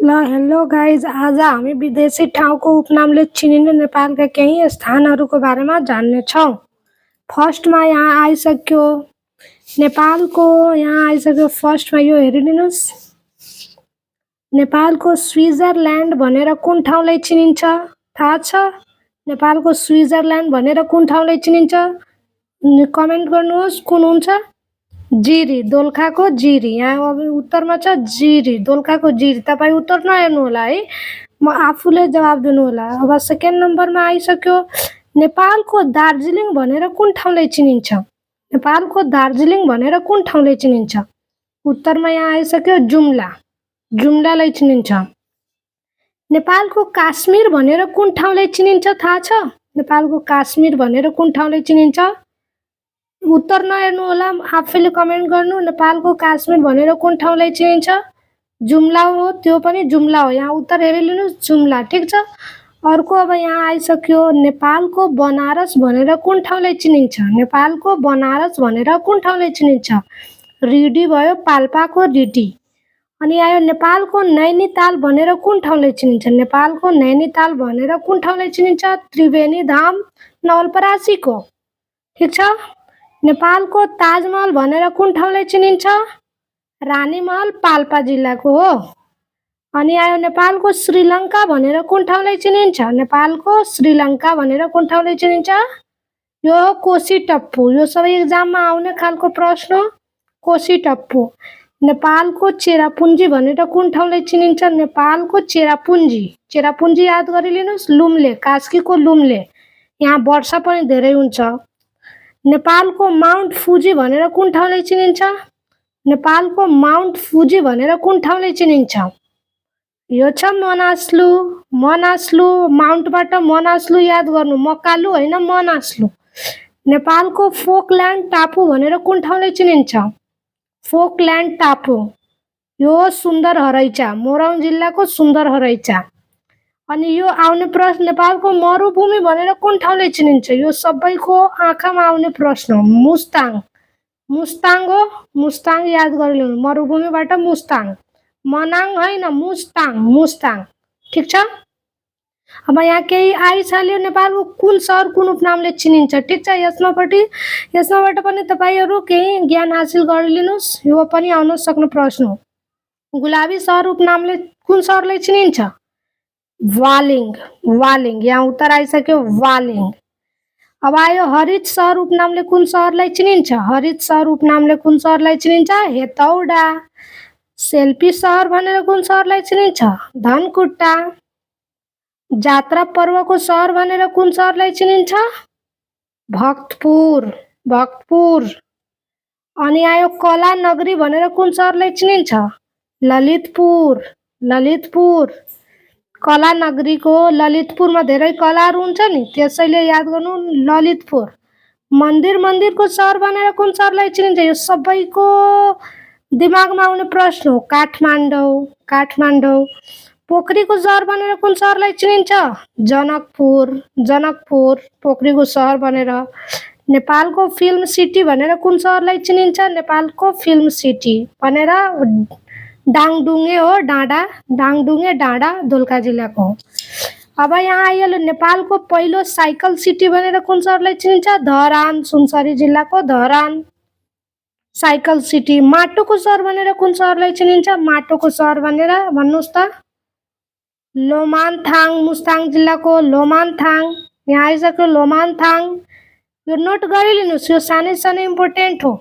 ल hello guys, आज हामी विदेशी ठाउँको उपनामले चिनिने नेपालका केही स्थानहरूको बारेमा जान्नेछौँ। फर्स्टमा यहाँ आइसक्यो नेपालको, यहाँ आइसक्यो फर्स्टमा यो हेरिदिनुहोस्। नेपालको स्विजरल्यान्ड भनेर कुन ठाउँलाई चिनिन्छ थाहा छ? नेपालको स्विजरल्यान्ड भनेर कुन ठाउँलाई चिनिन्छ? कमेन्ट गर्नुहोस् कुन हुन्छ। जिरी, दोलखाको जिरी। यहाँ अब उत्तरमा छ जिरी, दोलखाको जिरी। तपाईँ उत्तर नहेर्नु होला है, म आफूले जवाब दिनु होला। अब सेकेन्ड नम्बरमा आइसक्यो नेपालको दार्जिलिङ भनेर कुन ठाउँलाई चिनिन्छ? नेपालको दार्जिलिङ भनेर कुन ठाउँलाई चिनिन्छ? उत्तरमा यहाँ आइसक्यो जुम्ला, जुम्लालाई चिनिन्छ। नेपालको काश्मीर भनेर कुन ठाउँलाई चिनिन्छ थाहा छ? नेपालको काश्मीर भनेर कुन ठाउँलाई चिनिन्छ? उत्तर नहेर्नु होला, आफैले कमेन्ट गर्नु। नेपालको काश्मीर भनेर कुन ठाउँलाई चिनिन्छ? जुम्ला हो, त्यो पनि जुम्ला हो। यहाँ उत्तर हेरिलिनुहोस्, जुम्ला। ठिक छ। अर्को अब यहाँ आइसक्यो नेपालको बनारस भनेर कुन ठाउँलाई चिनिन्छ? नेपालको बनारस भनेर कुन ठाउँलाई चिनिन्छ? रिडी भयो, पाल्पाको रिडी। अनि आयो नेपालको नैनीताल भनेर कुन ठाउँलाई चिनिन्छ? नेपालको नैनीताल भनेर कुन ठाउँलाई चिनिन्छ? त्रिवेणी धाम, नवलपरासीको। ठिक छ। नेपालको ताजमहल भनेर कुन ठाउँलाई चिनिन्छ? रानीमहल, पाल्पा जिल्लाको हो। अनि आयो नेपालको श्रीलङ्का भनेर कुन ठाउँलाई चिनिन्छ? नेपालको श्रीलङ्का भनेर कुन ठाउँलाई चिनिन्छ? यो कोशी टप्पु। यो सबै एक्जाममा आउने खालको प्रश्न हो, कोशी टप्पु। नेपालको चेरापुन्जी भनेर कुन ठाउँलाई चिनिन्छ? नेपालको चेरापुन्जी, चेरापुन्जी याद गरिलिनुहोस्। लुम्ले, कास्कीको लुम्ले। यहाँ वर्षा पनि धेरै हुन्छ। नेपालको माउन्ट फुजी भनेर कुन ठाउँलाई चिनिन्छ? नेपालको माउन्ट फुजी भनेर कुन ठाउँलाई चिनिन्छ? यो छ मनासलु, मनासलु। माउन्टबाट मनासलु याद गर्नु, मकालु होइन, मनासलु। नेपालको फोकल्यान्ड टापु भनेर कुन ठाउँलाई चिनिन्छ? फोकल्यान्ड टापु, यो सुन्दर हरैचा, मोरङ जिल्लाको सुन्दर हरैचा। अनि यो आउने प्रश्न, नेपालको मरुभूमि भनेर कुन ठाउँलाई चिनिन्छ? यो सबैको आँखामा आउने प्रश्न हो। मुस्ताङ, मुस्ताङ हो, मुस्ताङ याद गरिलिनु। मरुभूमिबाट मुस्ताङ, मनाङ होइन, मुस्ताङ, मुस्ताङ। ठिक छ। अब यहाँ केही आइसक्यो नेपालको कुन सहर कुन उपनामले चिनिन्छ? ठिक छ। यसमाबाट पनि तपाईँहरू केही ज्ञान हासिल गरिलिनुहोस्। यो पनि आउन सक्ने प्रश्न हो। गुलाबी सहर उपनामले कुन सहरलाई चिनिन्छ? वालिङ, वालिङ। यहाँ उत्तर आइसक्यो वालिङ। अब आयो हरित सहर उपनामले कुन सहरलाई चिनिन्छ? हरित सहर उपनामले कुन सहरलाई चिनिन्छ? हेटौडा। सेल्फी सहर भनेर कुन सहरलाई चिनिन्छ? धनकुटा। जात्रा पर्वको सहर भनेर कुन सहरलाई चिनिन्छ? भक्तपुर, भक्तपुर। अनि आयो कला नगरी भनेर कुन सहरलाई चिनिन्छ? ललितपुर, ललितपुर। कला नगरीको ललितपुरमा धेरै कलाहरू हुन्छ नि, त्यसैले याद गर्नु ललितपुर। मन्दिरको सहर भनेर कुन सहरलाई चिनिन्छ? यो सबैको दिमागमा आउने प्रश्न हो। काठमाडौँ, काठमाडौँ। पोखरीको सहर भनेर कुन सहरलाई चिनिन्छ? जनकपुर, जनकपुर। पोखरीको सहर भनेर। नेपालको फिल्म सिटी भनेर कुन सहरलाई चिनिन्छ? नेपालको फिल्म सिटी भनेर डाङडुङ्गे हो, डाँडा, डाङडुङ्गे डाँडा, दोलखा जिल्लाको। अब यहाँ आइहाल्यो नेपालको पहिलो साइकल सिटी भनेर कुन सहरलाई चिनिन्छ? धरान, सुनसरी जिल्लाको धरान साइकल सिटी। माटोको सहर भनेर कुन सहरलाई चिनिन्छ? माटोको सहर भनेर भन्नुहोस् त। लोमानथाङ, मुस्ताङ जिल्लाको लोमानथाङ। यहाँ आइसक्यो लोमानथाङ। यो नोट गरिलिनुहोस्, यो सानै सानै इम्पोर्टेन्ट हो।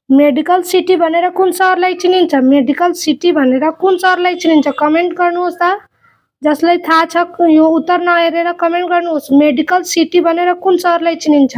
मेडिकल सिटी भनेर कुन सहरलाई चिनिन्छ? मेडिकल सिटी भनेर कुन सहरलाई चिनिन्छ? कमेन्ट गर्नुहोस् त। जसलाई थाहा छ यो उत्तर नहेरेर कमेन्ट गर्नुहोस्। मेडिकल सिटी भनेर कुन सहरलाई चिनिन्छ?